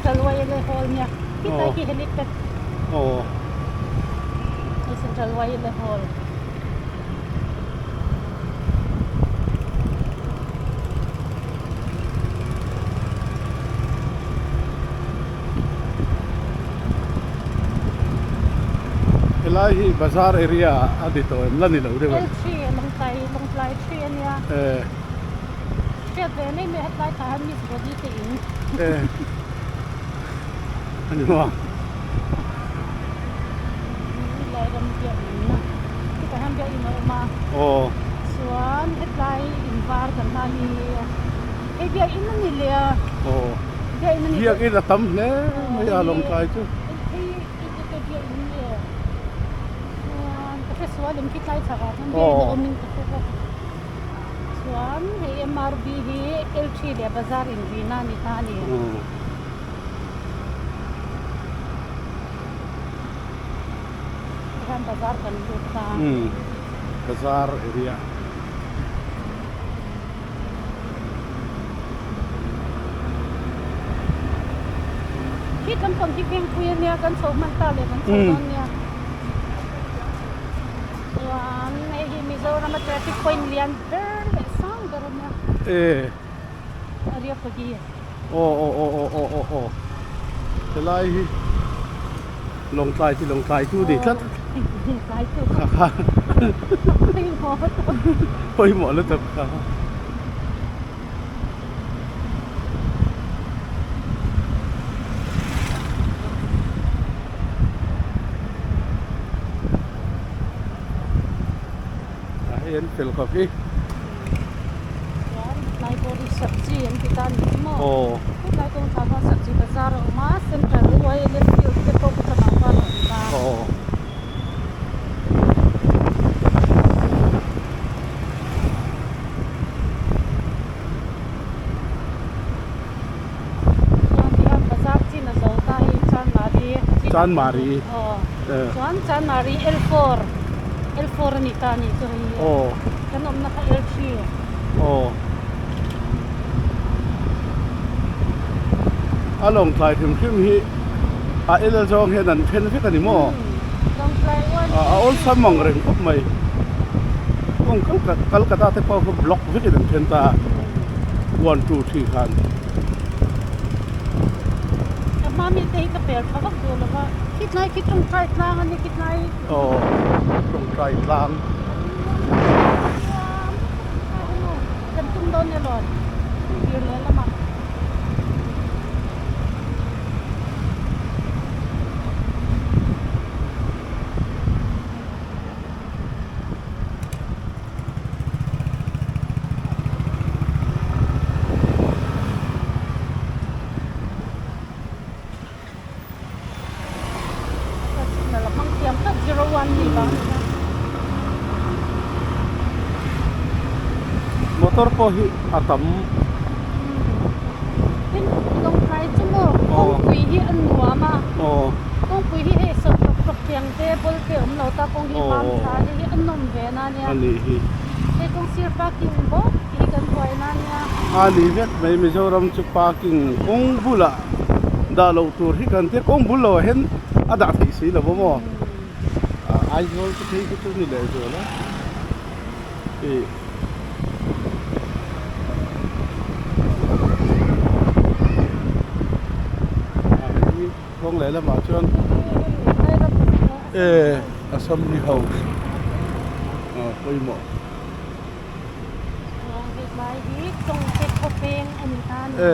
Central YLA Hall nia khitlai khi helipad aw hei Central YLA Hall. Helai hi bazar area a ni tawh em la ni lo deuh a. L three lawngtlai lawngtlai three a nia. Eh. Hriat ve mai mai hetlai tah hian Miss Body te in. Eh. A ni maw? Helai ram biakinn a hetah hian biakinn a awm a. Aw. Chuan hetlai in var kan hman hi hei biakinn a ni leh a. Aw. Biakinn a ni. Biakinn a tam hle mai a lawngtlai chu. Hei hei biakinn a ni e. Chuan ka hre sual em khi tlai chhak ah khan biakinn a awm in ka hre bawk. Chuan hei MRB hi L three leh bazar inrina a ni ta a ni. Tikhan bazar kan lut ta. Umm bazar area. Khi lampang hi vengpui a nia kan chho hman ta leh kan chho dawn nia. Chuan hei hi Mizoram a traffic point lian ber leh sang ber a nia. E. Ariapagi. Aw aw aw aw aw aw aw helai hi Lawngtlai chu Lawngtlai chu ni tlat. Lawngtlai chu. Kha kha. Pawimawh lutuk. Pawimawh lutuk kha. A hei an fel khawp hi. Chuan tlai pawh hi sabji an ti ta a ni hi maw? Aw. Hetlai kawng thla khan sabji bazar a awm a, central YLS field te pawh cham ah khan a awm ta. Aw. Chuan ti hian bazar chin a zo ta hi Chanmari Chanmari. Aw. Chuan Chanmari L4 L4 a ni ta a nih chu hei hi. Aw. Kan awmna kha L3. Aw. A lawngtlai hrim hrim hi a L zawng hian an then vek a ni maw? Lawngtlai one A awlsam ang reng khawp mai. Kawng Calcutta te pawh kha block vekin an then ta a. One two three khan. Ka hma mi te hi ka pel tha vak duh lo va, khitlai khi tawngtai tlang a ni khitlai. Aw tawngtai tlang. Kan tum dawn nia lawn tir leh lamah. Motor pawh hi a tam. A ni vek mai Mizoram chu parking kawng bulah dah loh tur hi kan tia kawng bul loh ah hian a dah theih si lo va maw Aizawl te phei khi chu ni leh zual a ih a hei kawng leh lamah chuan e assembly house ah pawimawh. E.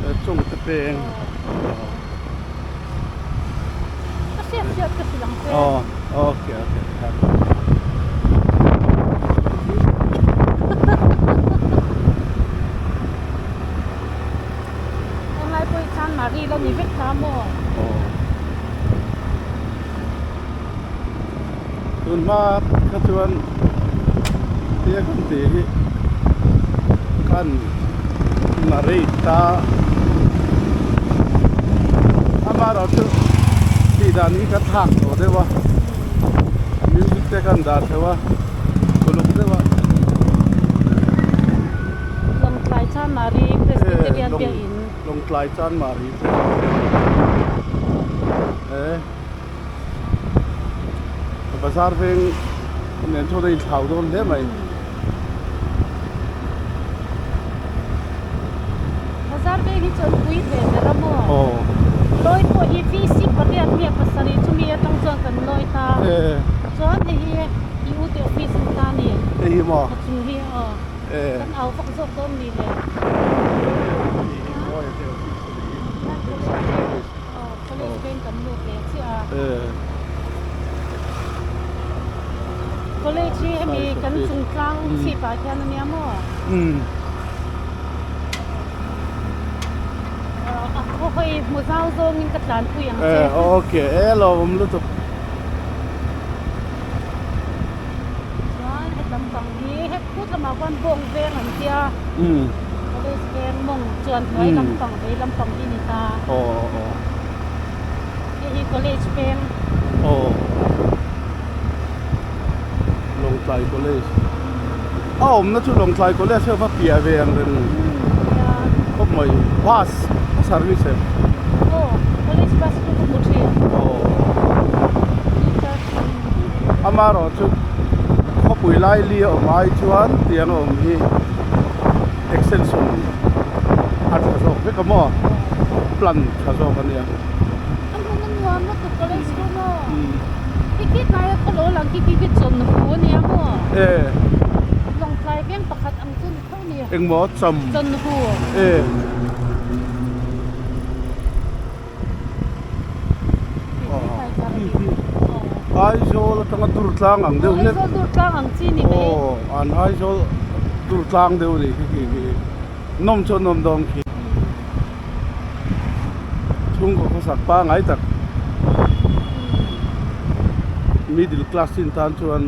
Aw Chawngte peng aw okay okay Tun hma kha chuan tia kan tih hi kan narrate ta amaherawh chu tih dan hi ka thlak tawh deuh a music te kan dah theuh a uluk deuh a. Lawngtlai Chanmari. Presbyterian biakinn. Lawngtlai Chanmari te e bazar veng nen chuan a inthlau dawn hle mai. Bazar veng hi chu an pui ve ber a maw? Lawi pawh hi VC pariat nge pasarih chumi atang chuan kan lawi ta. Chuan hei hi i u te office an ta a ni. Hei hi maw? A chung hi aw. Kan au vak zawk dawn ni le. College veng kan lut leh chiah a. College hi hemi kan chung tlang chhip ah hian a nia maw? A khaw hawi hmu zau zawngin ka tlanpui ang che. Okay, e lawm lutuk. Chuan hetlam pang hi he phut lamah khuan bawng veng an tia college veng mawng chuan hnuai lampang vei lampang hi a ni ta hei hi college veng Lawngtlai college a awmna chu Lawngtlai college hi a va piah ve ang reng khawp mai bus a service em college bus chu ka hmu thin. Amaherawh chu khawpui lai li a awm ai chuan tiang a awm hi extension a tha zawk vek a maw plan tha zawk a nia. A hmun a nuam lutuk college chu maw khi khi tlai a khawlo lang khi khi khi chawn hu a nia maw lawngtlai veng pakhat ang chu ni tho a ni. Engmaw cham chawn hu. Aizawl atanga dur tlang ang deuh hlek Aizawl dur tlang ang chi ni mai aw an Aizawl dur tlang deuh a ni khi khi khi nawm chu a nawm dawn khi chhungkaw khawsak pangai tak middle class chin tan chuan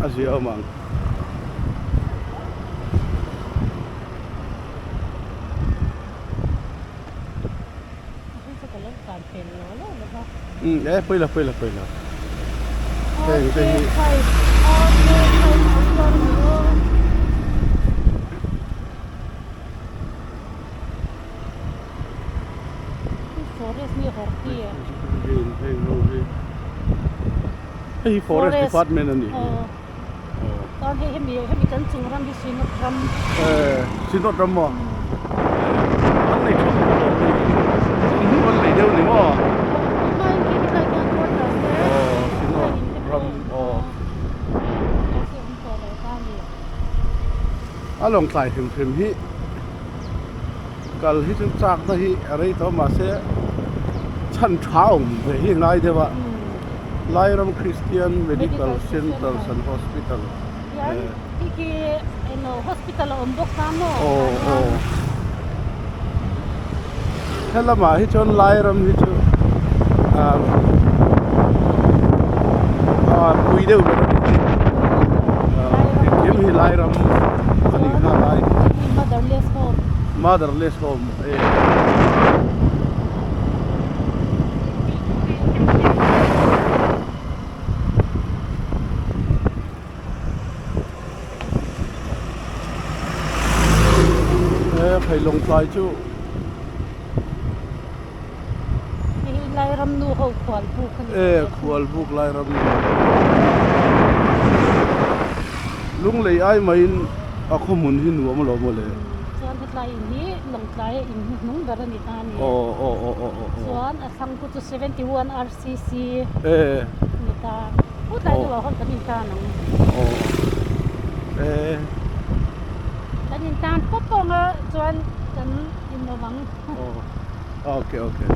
a zia awm ang. Umm e pawila pawila pawila heng te hi hei hi forest department a nih hi Synod ram maw an nei tha khawp alawm hei hmuh an nei deuh ni maw aw Synod ram aw a lawng tlai hrim hrim hi kal hi chu chak na hi a rei tawh mahse chhan tha awm ve hi a ngai deuh a. Lairam Christian Medical Centre San Hospital Hian khi khi emaw hospital a awm bawk ta maw Aw aw Helamah hi chuan Lairam hi chu ah ah pui deuh ber a ni hi ah engkim hi Lairam a nih kha lai Motherless Home Motherless Home e. He Phailawng tlai chu Hei Lairam nu ho khual buk a ni. E khual buk Lairam nu Lunglei ai maiin a khawhmun hi nuam alawm mawle. Chuan hetlai in hi Lawngtlai a in hnuhnung ber a ni ta a ni. Aw aw aw aw aw. Chuan a thlang khu chu 71 RCC ni ta. Pu tlai deuh ah khan kan intan ang. Aw e. Kan intan pawp pawh ang a chuan kan inawm ang. Aw okay okay.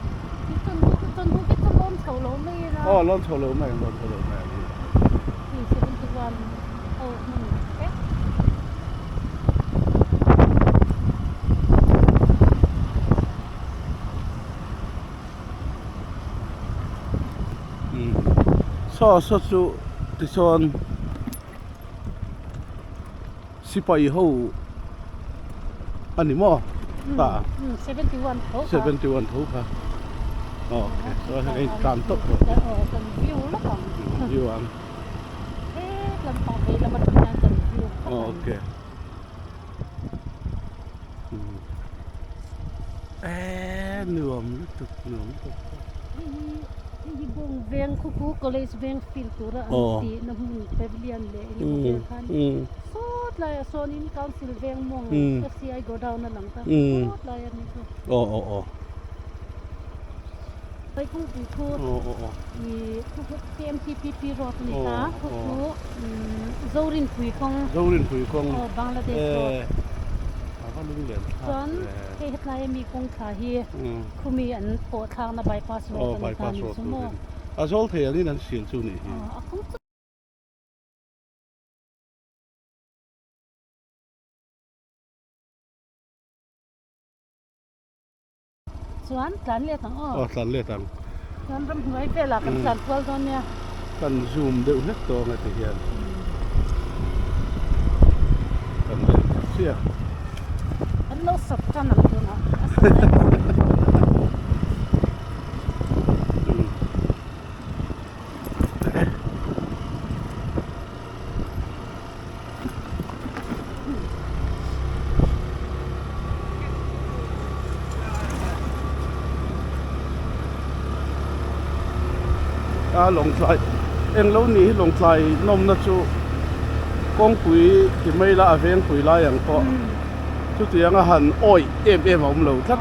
Chawhnu khi chu lawm chho lo mai ila. Aw lawm chho lo mai ang lawm chho lo mai ang. 71 aw hmun vek. Saw saw chu tichuan sipai ho a ni maw ta 71 tho kha okay chuan hei tlan tawp tawh view ang okay. Eee nuam lutuk nuam lutuk. Hei hi hei hi bawng veng khu khu college veng field tura an tih na hmun pavilion leh eng emaw vel khan sawt laiah sawnin council veng mawng FCI godown a lang ta sawt lai a ni chu. Aw aw aw. Hei kawngpui khu ih khu khu KMTPP road a ni ta khu khu Zorinpui kawng Zorinpui kawng aw Bangladesh road. A va lung lian thlak Chuan hei hetlai ami kawng thla hi khumi an pawh thlakna bypass road a ni ta ni chu maw. A zawl thei angin an sial chu nih hi. A kawng chu Chuan tlan let ang aw. Aw tlan let ang. Chuan ramhnuai velah kan tlan kual dawn nia. Kan zoom deuh hlek tawh ang heti hian. Kan let chiah. An lo sawp tan ang tunah a sawp daih tawh. A lawngtlai englo ni hi lawngtlai nawmna chu kawngpui ti mai la a vengpui lai ang pawh chutianga han awih em em a awm lo tlat.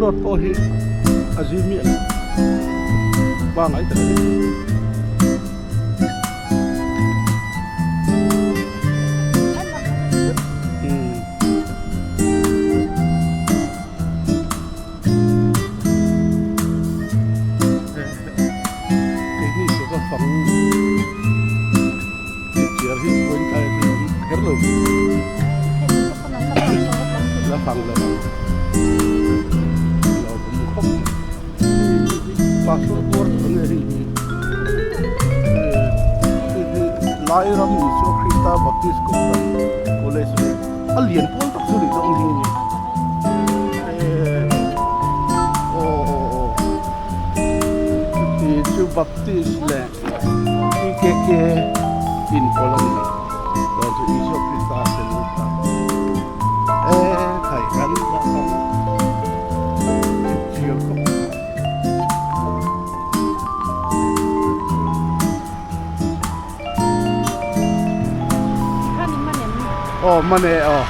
road pawh hi a zim miah lo pangai tak a ni. Keini chu ka fang chipchiar hi vawiin tlai a awm kher lo la fang lo ang lo awm khawp mai pastor kuar chu ania hei hi hei hi Lairam Isua Krista Baptist Kohhran College a lian pawl tak chu a nih dawn hi. Aw aw aw chuti chu Baptist leh PKK inpawlh a ni chuan chu Isua Krista tel ta e khai kan la ang chipchiar khawp mai. Aw man e aw.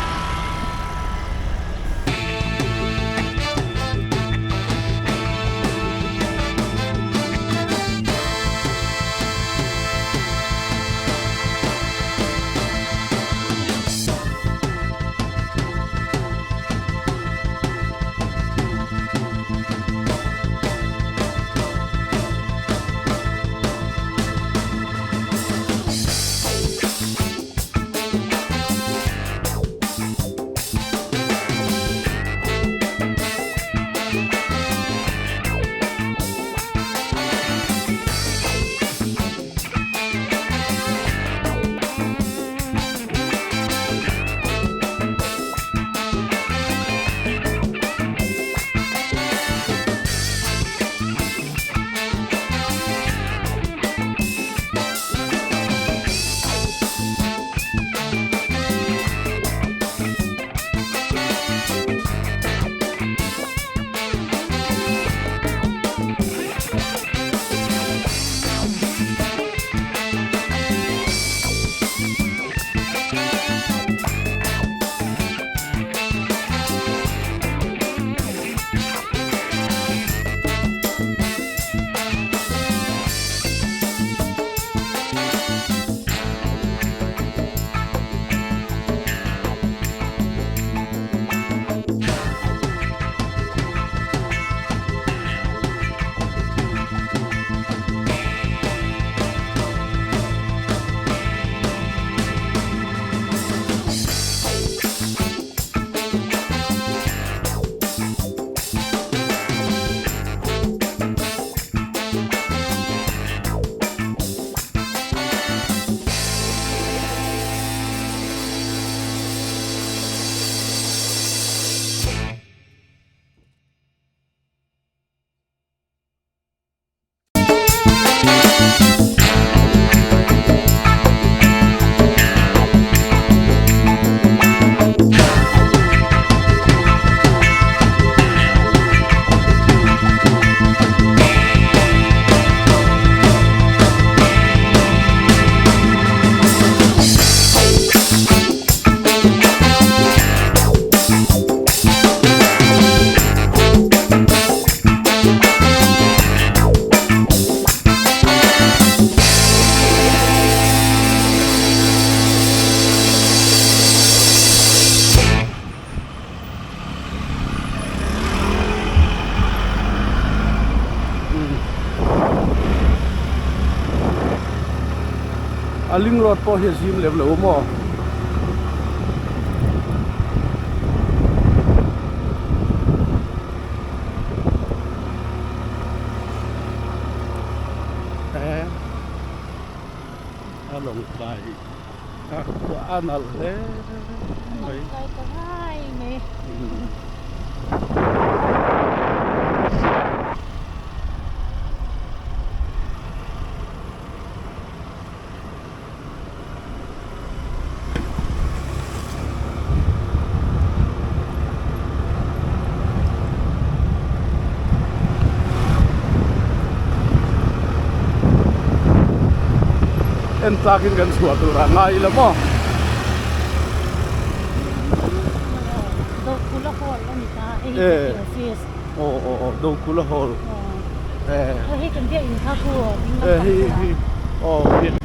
A ling road pawh hi a zim lem lo maw? A lawng tlai kha khua a nalh hle mai. En tlakin kan chhuah tur ah ngai ila maw. Aw aw aw Dokula Hall. Aw. Hei kan biak in kha khu ding lampang bulah. Aw biak.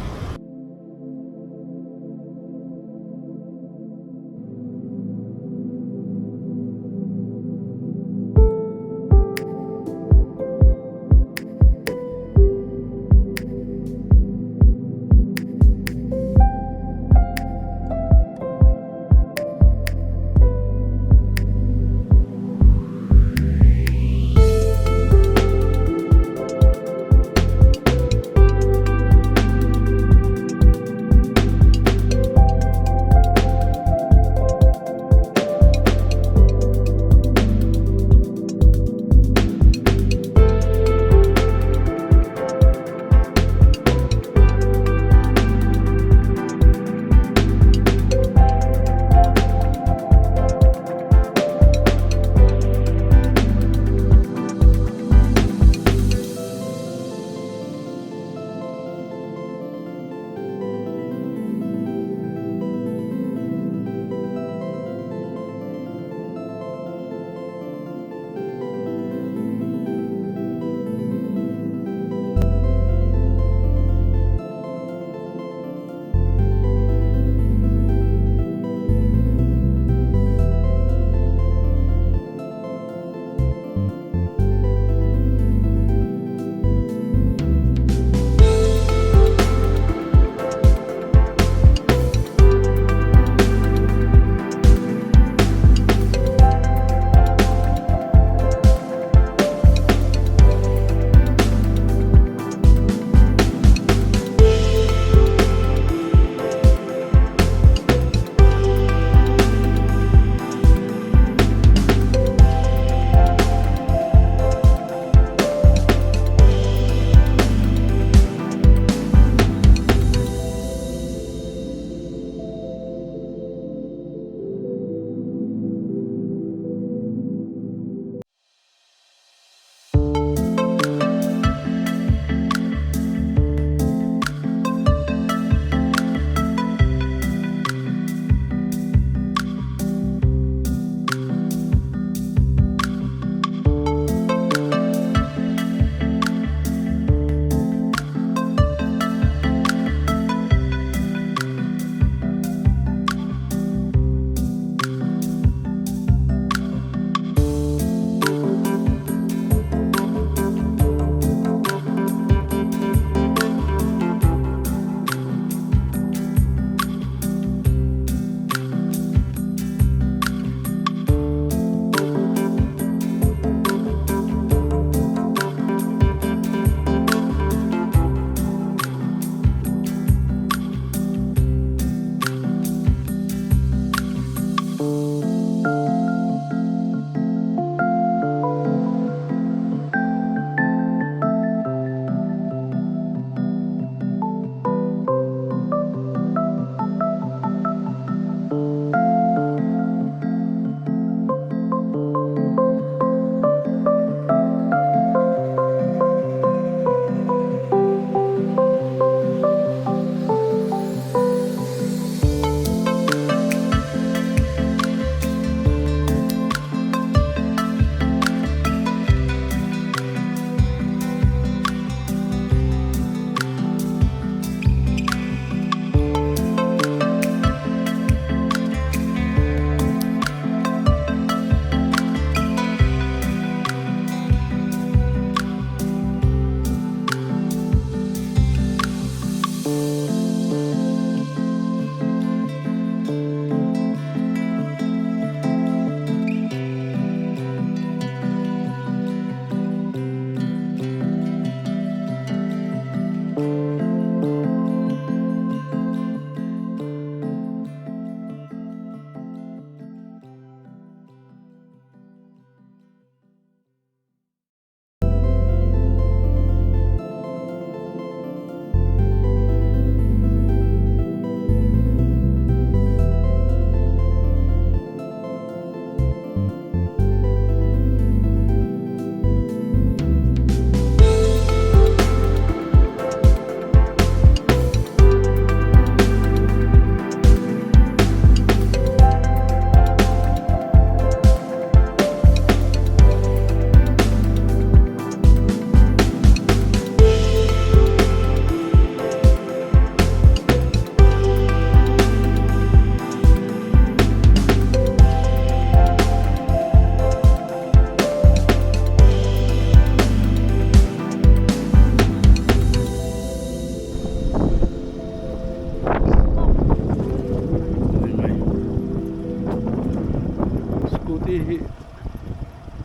Scooty hi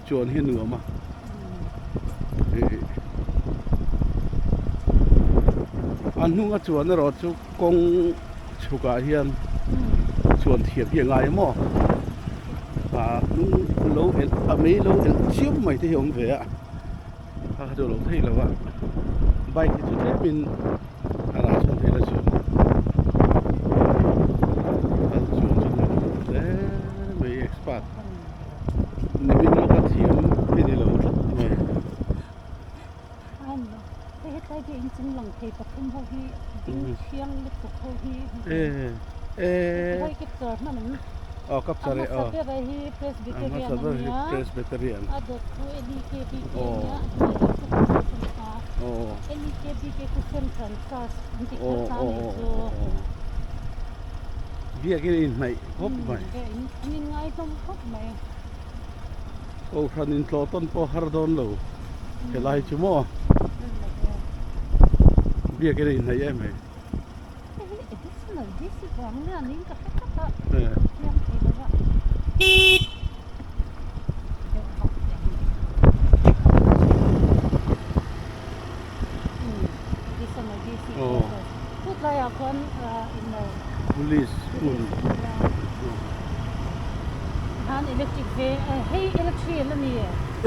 chuan hi nuam a ih a hnunga chuan erawh chu kawng chhukah hian chuan thiam hi a ngai maw a hnung lo elh a mei lo elh chiam mai te hi a awm ve a kha kha chu a lo theih lo a bike hi chu tlemin a rah chhan theih na chuan kal chuan chu nuam hle mai expert nimin lawka thiam hi ni lo tlat mai. Hei hetlai te inchung lang thei pathum ho hi ding thiang lutuk ho hi hei capture hman ang aw capture e aw a hmasa ber hi presbyterian a nia presbyterian a dawt chu LEKBK a nia a hnuai ber chu Baptist a ni ta LEKBK chu central church an ti kher ta a nih chu biakin a inhnaih khawp mai an inngai hlawm khawp mai. Kohhran intlawh tawn pawh har dawn lo helai chu maw biakin a inhnaih em hei. Police hmun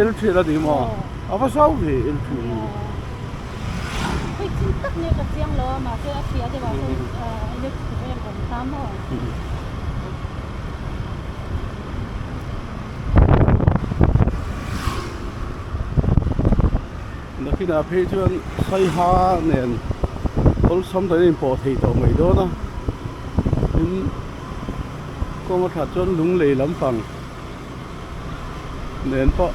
L3 la ni maw a va zau ve L3 hi Nakinah phei chuan Saiha nen awlsam takin a inpawh thei tawh mai dawn a tin kawng a that chuan lunglei lampang nen pawh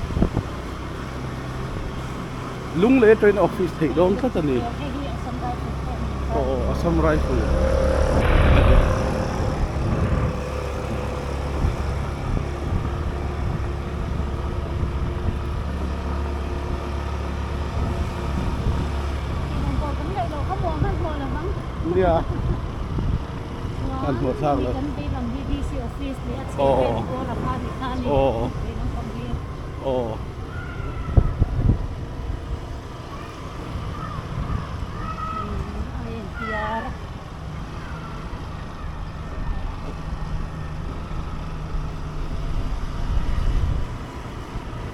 lunglei atangin office theih dawn tlat a ni aw Assam Rifle. Nia an hmuh thlak lo aw aw aw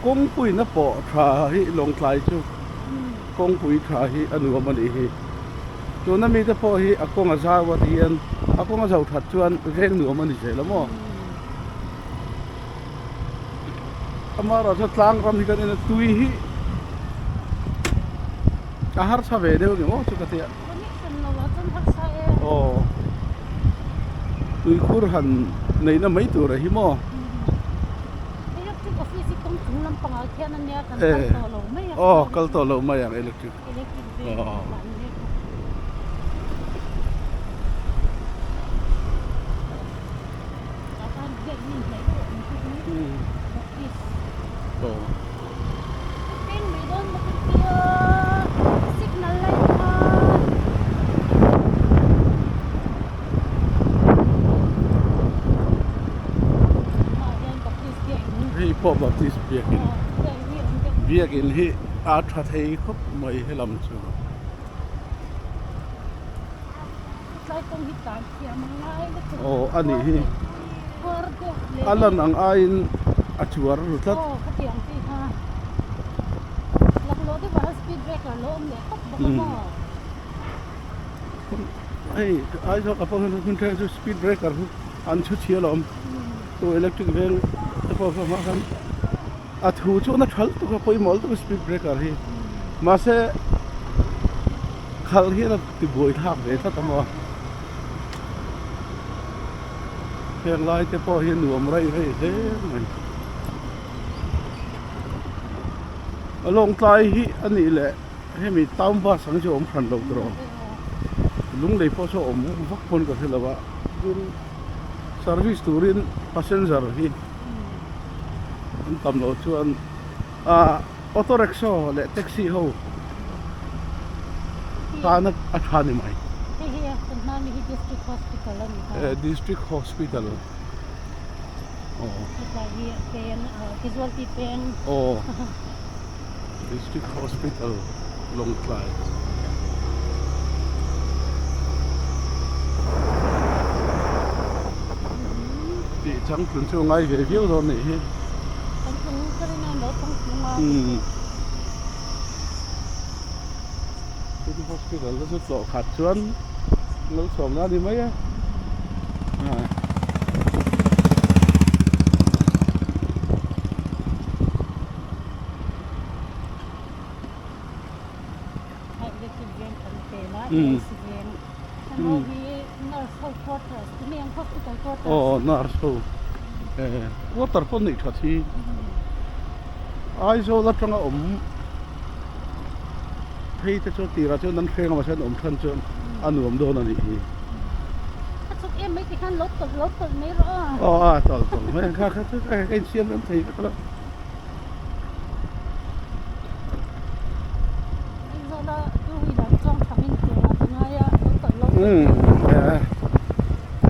Kawngpuina pawh tha hi Lawngtlai chu kawngpui tha hi a nuam a nih hi. Tuna mite pawh hi a kawng a zau a ti hian a kawng a zau that chuan veng nuam a ni zel a maw. Amaherawhchu tlang ram hi kan en a tui hi a harsa ve deuh ni maw chu ka tia. Aw tuikhur han neihna mai tur a hi maw. Aw kal tawh lo mai ang electric aw. Hei pawh Baptist biakin biakin hi a tha thei khawp mai helam chu. Aw a nih hi a lan ang aiin a chuar ru tlat. Hei Aizawl ka pawh hian hun ṭhen chu speed breaker hi an chhu chhia alawm chu electric veng te pawh saw hmah khan a thu chu a na ṭha lutuk a pawimawh lutuk a speed breaker hi mahse khalh hian a ti buai thlak ve tlat a maw heng lai te pawh hi nuam raih raih hle mai a lawngtlai hi a nih leh hemi town bus ang chu a awm hran loh tur a awm lunglei pawh saw awm vak pawn ka hre lo a tin service turin passenger hi an tam loh chuan ah auto rickshaw leh taxi ho tan a tha ni mai. Hei hi a hma mi hi district hospital a ni ta. District hospital aw. Hetlai hi peng ah casualty peng. Aw District Hospital Lawngtlai. Tih changtlun chu ngai ve viau dawn nih hi. Changtlung ka rin a lo changtlung a. Tin hospital te chu tlawh khat chuan lo chhuak na ni mai a. Aw nurse ho quarter pawh neih that hi Aizawl atanga awm phei te chu tirah chuan an hreng a mahse an awm than chuan a nuam dawn a nih hi. Aw a tawlh tawlh mai ang kha kha chu ka insiam rem thei vek lo. Umm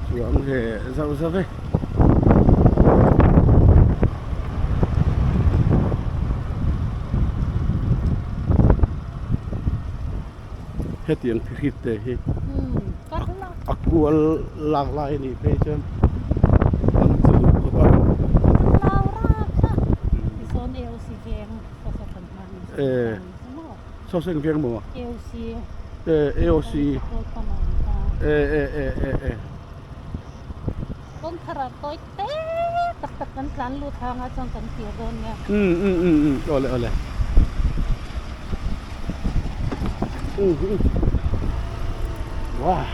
chuang ve zauh zauh e. Hetiang thihrit te hi a kual lak lai a nih phei chuan an tlu duh khawp a. Saw seng veng maw? AOC e e e e e. Kawngthar ah tawi te tak tak kan tlan lut hang a chuan kan tir dawn nia. Um um um um awle awle. Um um. Wah.